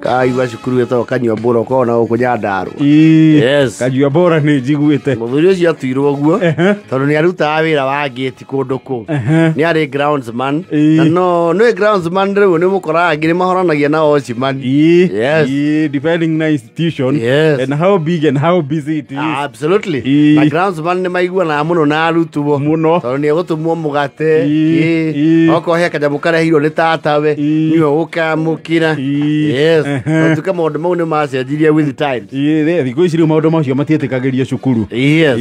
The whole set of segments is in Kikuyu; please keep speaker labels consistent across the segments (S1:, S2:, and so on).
S1: Kaigua cukuru ĩtagwo Kanyua Bora ũkoragwo na gũkũ Nyandarũa. Yes.
S2: Kanyua Bora nĩ njiguĩte.
S1: Mũthuri ũcio atuirwo ũguo tondũ nĩ arutaga wĩra wa gate kũndũ kũu. Nĩ arĩ groundsman. Na no nĩ groundsman rĩu nĩ mũkoraga angĩ nĩ mahoranagia na watchman. Yes.
S2: Depending na institution.
S1: Yes.
S2: And how big and how busy it is.
S1: Absolutely. Na groundsman nĩ maiguanaga mũno na arutwo.
S2: Mũno.
S1: Tondũ nĩ egũtũmwo mũgate. Okorwo he kanyamũ karehirwo nĩ tatawe, nĩwe ũkamũkĩra. Yes. Tuka maũndũ mau nĩ macenjirie with time.
S2: Thikũ ici rĩu maũndũ macio matiĩtĩkagĩrio cukuru.
S1: Yes.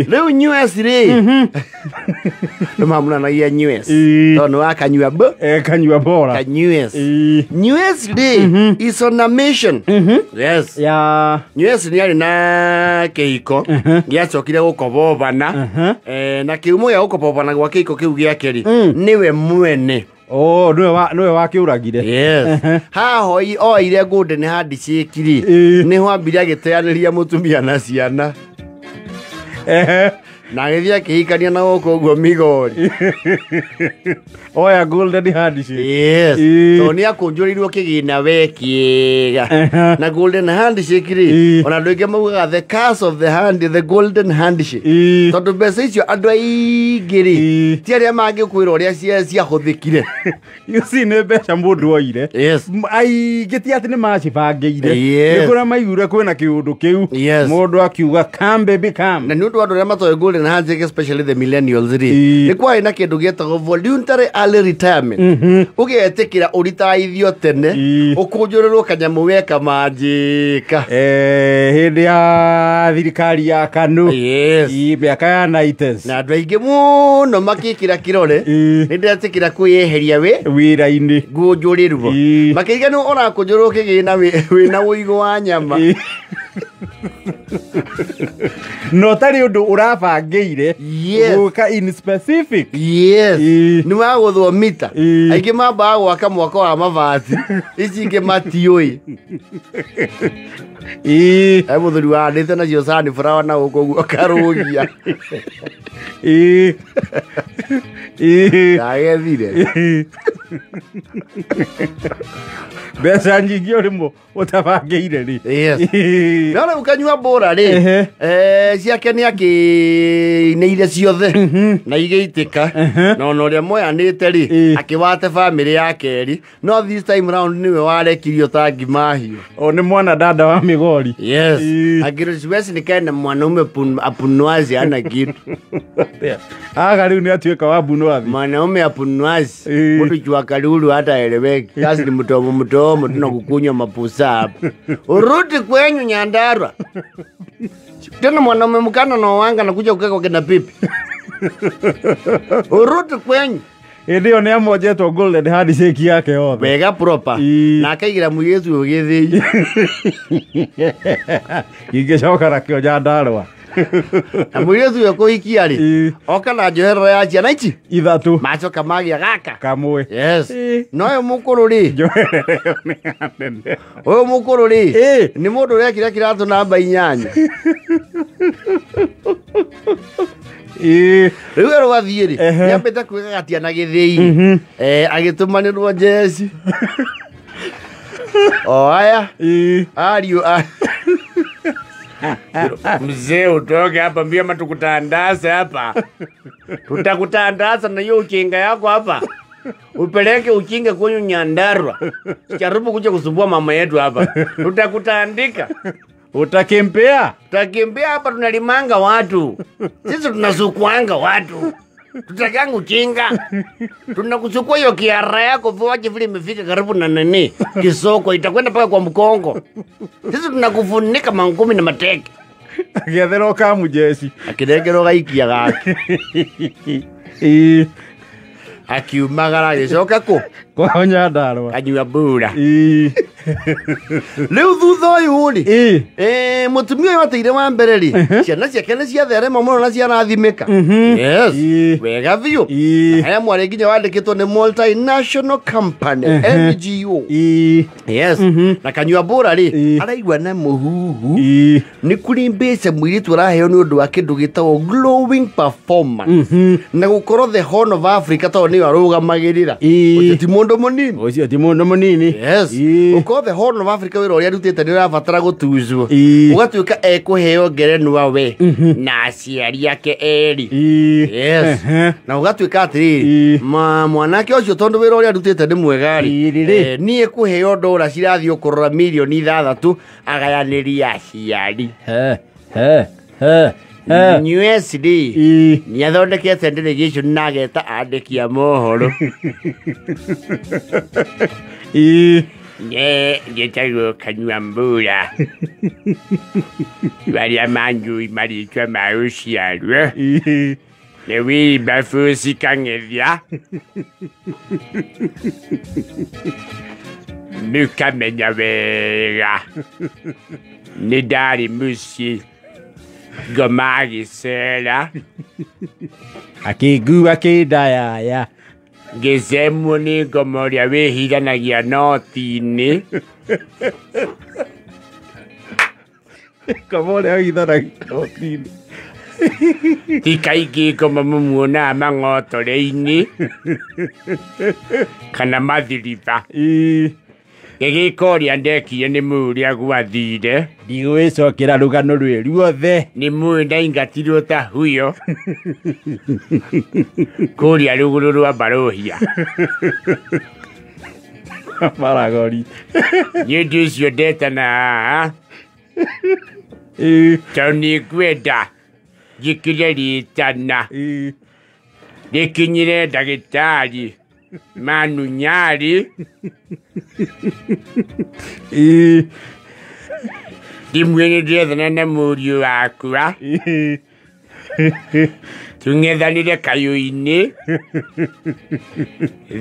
S1: Rĩu Nywes rĩ, nĩ mamunanagia Nywes. Tondũ nĩ wa Kanyua B.
S2: Kanyua Bora.
S1: Kanyues. Nywes rĩ, is on a mission. Yes.
S2: Ya.
S1: Nywes nĩ arĩ na kĩhiko gĩacokire gũkobobana. Na kĩhumo gĩa gũkobobana gwa kĩhiko kĩu gĩake rĩ, nĩwe mwene.
S2: Oh, nĩwe wakĩũragire.
S1: Yes. Haha oire golden handshake rĩ, nĩho ambire agĩteanĩria mũtumia na ciana. Na agĩthiĩ akĩhikania na gũkũ ũguo Migori.
S2: Oya golden handshake.
S1: Yes. Tondũ nĩ akũnjũrĩirwo kĩgĩna we kĩega. Na golden handshake rĩ, ona andũ aingĩ maugaga the curse of the hand, the golden handshake. Tondũ mbeca icio andũ aingĩ rĩ, ti arĩa mangĩkwĩra ũrĩa ciahũthĩkire.
S2: You see, nĩ mbeca mũndũ oire.
S1: Yes.
S2: Aingĩ ti atĩ nĩ macibangĩire.
S1: Yes.
S2: Nĩ kũrĩa maiguire kwĩna kĩũndũ kĩu.
S1: Yes.
S2: Mũndũ akiuga come baby come.
S1: Na nĩ ũndũ wa andũ arĩa matoĩ golden handshake, especially the millennials rĩ, nĩ kwarĩ na kĩndũ gĩetagwo voluntary early retirement. Ũgetĩkĩra ũritaithio tene, ũkũnjũrĩrwo kanyamũ weka manjĩka.
S2: Hĩndĩ ya thirikari ya KANU.
S1: Yes.
S2: Mĩaka ya 90s.
S1: Na andũ aingĩ mũno makĩkĩra kĩrore, nĩ ndĩretĩkĩra kwĩyeheria wĩ
S2: wĩra-inĩ.
S1: Ngũnjũrĩrwo. Makĩiga nĩ ũrakũnjũrwo kĩgĩna wĩna ũigũ wa nyama.
S2: No tarĩ ũndũ ũrabangĩire.
S1: Yes.
S2: Gũka in specific.
S1: Yes. Nĩ wagũthwo mita. Aingĩ mambaga gwaka mwako wa mabati. Ici ingĩ matiũĩ. He mũthuri wahandĩte nacio sunflower na gũkũ ũguo karũgia. Ndagethire.
S2: Mbeca nyingĩ ũrĩmũ ũtabangĩire rĩ.
S1: Yes. No rĩu Kanyua Bora rĩ, ciake nĩ akĩinĩire ciothe na igĩitĩka. Na ona ũrĩa moyanĩte rĩ, akĩwate bamĩrĩ ya kerĩ. No this time round nĩwe warekirio ta ngima hiũ.
S2: O nĩ mwana dada wa Migori.
S1: Yes. Akĩrwo siwezi nikae na mwanaume apunwazi hana kitu.
S2: Aga rĩu nĩ atuĩka wa bunwathi.
S1: Mwanaume apunwazi. Mtu jua kalulu hata eleweki. Kazi ni mtomo mtomo tunakukunywa mapusa hapa. Urudi kwenyu Nyandarua. Tena mwanaume mkana na wanga na kuja kukaa kwa kina pipi. Urudi kwenyu.
S2: Hĩndĩ ĩyo nĩ amonjetwo golden handshake yake yothe.
S1: Wega proper. Na akaigĩra mũirĩtu ũgĩthĩi.
S2: Ingĩcoka nakĩo Nyandarua.
S1: Na mũirĩtu ũyũ kũhikia rĩ, oka na njoherero ya ciana ici
S2: ithatũ.
S1: Macoka magĩa gaka
S2: kamwe.
S1: Yes. Na ũyũ mũkũrũ rĩ,
S2: njoherero ĩyo nĩ ya nene.
S1: Ũyũ mũkũrũ rĩ, nĩ mũndũ ũrekĩra kĩratũ namba 8. Rĩu erwo athiĩ rĩ, nĩambĩte kwĩgagatia na gĩthĩi. Agĩtũmanĩrwo njeci. O aya. Ariũ a Mzee utoke hapa mbia matukutandaza hapa. Tutakutandaza na hiyo uchinga yako hapa. Upeleke uchinga kwenye Nyandarua. Jaribu kuja kusumbua mama yetu hapa. Tutakutandika.
S2: Utakimbia?
S1: Tutakimbia hapa, tunalimanga watu. Sisi tunasukuanga watu. Tutakangu uchinga. Tunakusukua hiyo kiara yako viwaje vile imefika karibu na nini? Kisoko itakwenda paka kwa mkongo. Sisi tunakufunika mangumi na mateke.
S2: Agĩetherwo kamujeci.
S1: Akĩnengerwo gaikia gake. Akiumagara agĩcoka kũ?
S2: Kwao Nyandarua.
S1: Kanyua Bora. Rĩu thutha ũyũ rĩ, mũtumia ũyũ ateire wa mbere rĩ, ciana ciake nĩ ciatherema mũno na ciarathimĩka. Yes. Wega biũ. Na haya mwarĩ nginya wandĩkĩtwo nĩ multinational company, NGO. Yes. Na Kanyua Bora rĩ, araigua na mũhuhu. Nĩ kũrĩ mbeca mũirĩtu araheo nĩ ũndũ wa kĩndũ gĩtagwo glowing performance. Na gũkorwo the Horn of Africa tondũ nĩyo arũgamagĩrĩra. Ũcio ti mũndũ mũnini.
S2: Ũcio ti mũndũ mũnini.
S1: Yes. Ũkorwo Gatuĩka the Horn of Africa wĩra ũrĩa arutĩte nĩ ũrabatara gũtuzwo, ũgatuĩka ekũheo ngerenwa we na aciari ake erĩ. Yes. Na ũgatuĩka atĩrĩrĩ, mwanake ũcio tondũ wĩra ũrĩa arutĩte nĩ mwega rĩ, niĩ kũheo ndora cirathiĩ ũkũrora 6 milioni agayanĩrie aciari. USD nĩ athondekete delegation na ageta andĩki a mohoro. Njĩtagwo Kanyua Mbura, arĩa manjũĩ marĩtwa ma ũciarwo nĩ Wilberforce Kang'ethia. Mũkamenya wega nĩ ndarĩ mũciĩ ngoma agĩcera,
S2: akĩngua kĩndayaya,
S1: ngĩcemwo nĩ ngoma ũrĩa wĩhithanagia noti-inĩ.
S2: Ngoma ũrĩa wĩhithanagia noti-inĩ.
S1: Ti kaingĩ ngoma mũmuonaga mang'otore-inĩ kana mathiriba. Gĩgĩka ũrĩa ndekire nĩ mũĩ ũrĩa gwathire.
S2: Ndigwĩcokera rũgano rwĩ ruothe.
S1: Nĩ mũĩ ndaingatirwo ta huyo kũrĩa rũgũrũ rwa Barohia.
S2: Maragori.
S1: Nĩ ũndũ ũcio ndetana haha tondũ nĩ ngwenda njĩkĩre rĩtana rĩkinyĩre ndagĩtarĩ Manu Nyarĩ. Ndimwĩre nĩ ndĩrethana na mũriũ wakwa, tũng'ethanĩre kayũ-inĩ,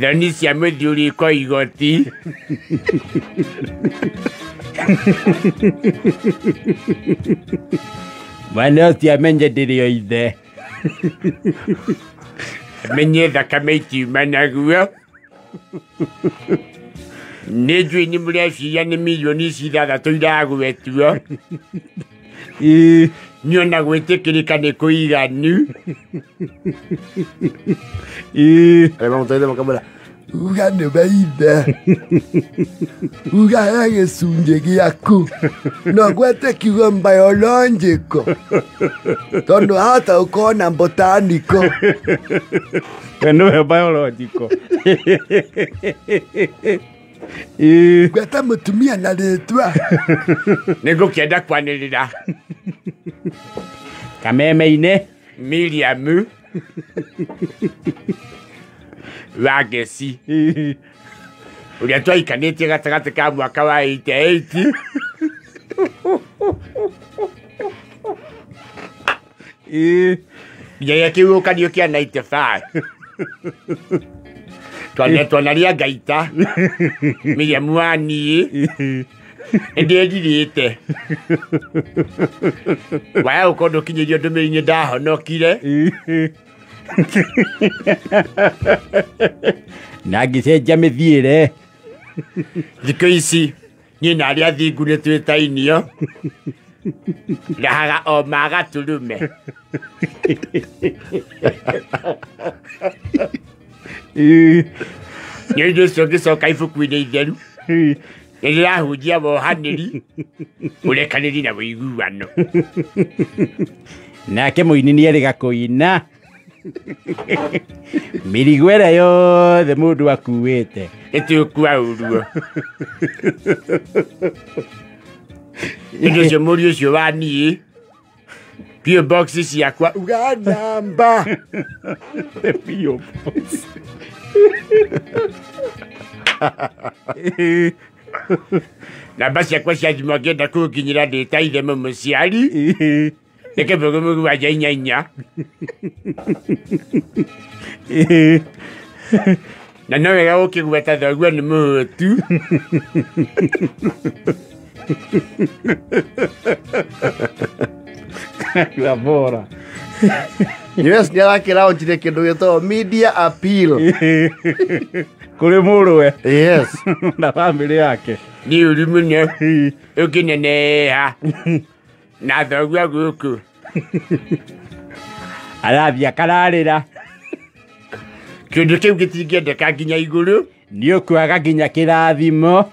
S1: thoni cia mũthiũrũrũko igoti.
S2: Mwana ũcio amenye ndĩrĩ o ithe.
S1: Amenye thakame itiuma naguo. Nĩ njũĩ nĩ mũreciria nĩ 6 milioni iragwetwo. Niĩ ona gwĩtĩkĩrĩka nĩ kũiganu. Arĩa mamũtwarire makamwĩra uga nĩwe ithe, uga he gĩcunjĩ gĩaku, no gwete kiugo biological tondũ hata ũkorwo na botanical.
S2: We nĩwe biological.
S1: Gweta mũtumia na rĩtwa. Nĩ ngũkĩenda kwanĩrĩra
S2: kameme-inĩ
S1: Miriam Wangeci ũrĩa twaikanĩtie gatagatĩ ka mwaka wa 88 nginyagia kĩhuhũkanio kĩa 95. Twanaria ngaita Miriam wa niĩ nĩndĩrirĩte waya gũkorwo ndũkinyĩirio ndũmĩrĩri nĩ ndahonokire.
S2: Na ngĩcenjia mĩthiĩre.
S1: Thikũ ici niĩ na arĩa athingu nĩ twĩtainio, ndahaga o ma gatũrũme. Nĩ ũndũ ũcio ngĩcoka ibuku-inĩ itheru nĩ ndĩrahunjia wohanĩri, ũrekanĩri na ũiguano.
S2: Nake mũini nĩ erĩga kũina mĩrigo ĩrĩa yothe mũndũ akuĩte.
S1: Ĩtũkwaũruo. Nĩ ũndũ ũcio mũriũ ũcio wa niĩ P.O. Box ciakwa uga namba.
S2: P.O. Box.
S1: Namba ciakwa cia thimũ angĩenda kũnginyĩra ndĩ ta ithe mũmũciari nĩ 0 7 4 na no wega gũkĩgweta thoguo nĩ mũhũtu.
S2: Labora.
S1: US nĩ arakĩraũnjire kĩndũ gĩtagwo media appeal
S2: kũrĩ mũrũwe.
S1: Yes.
S2: Na bamĩrĩ yake.
S1: Nĩ ũru mũno ũkĩneneha na thoguo gũkũ.
S2: Arathiĩ akararĩra.
S1: Kĩndũ kĩu gĩtingĩendeka nginya igũrũ.
S2: Nĩ ũkwaga nginya kĩrathimo.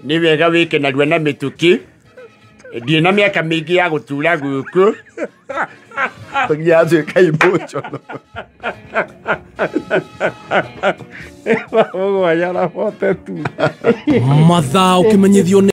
S2: Nĩ wega wĩke narua na mĩtũkĩ. Ndirĩ na mĩaka mĩingĩ ya gũtura gũkũ.
S1: Nginya atuĩka emotional.
S2: Mũgwanja na 42.
S3: Mathaa ũkĩmenyithio nĩ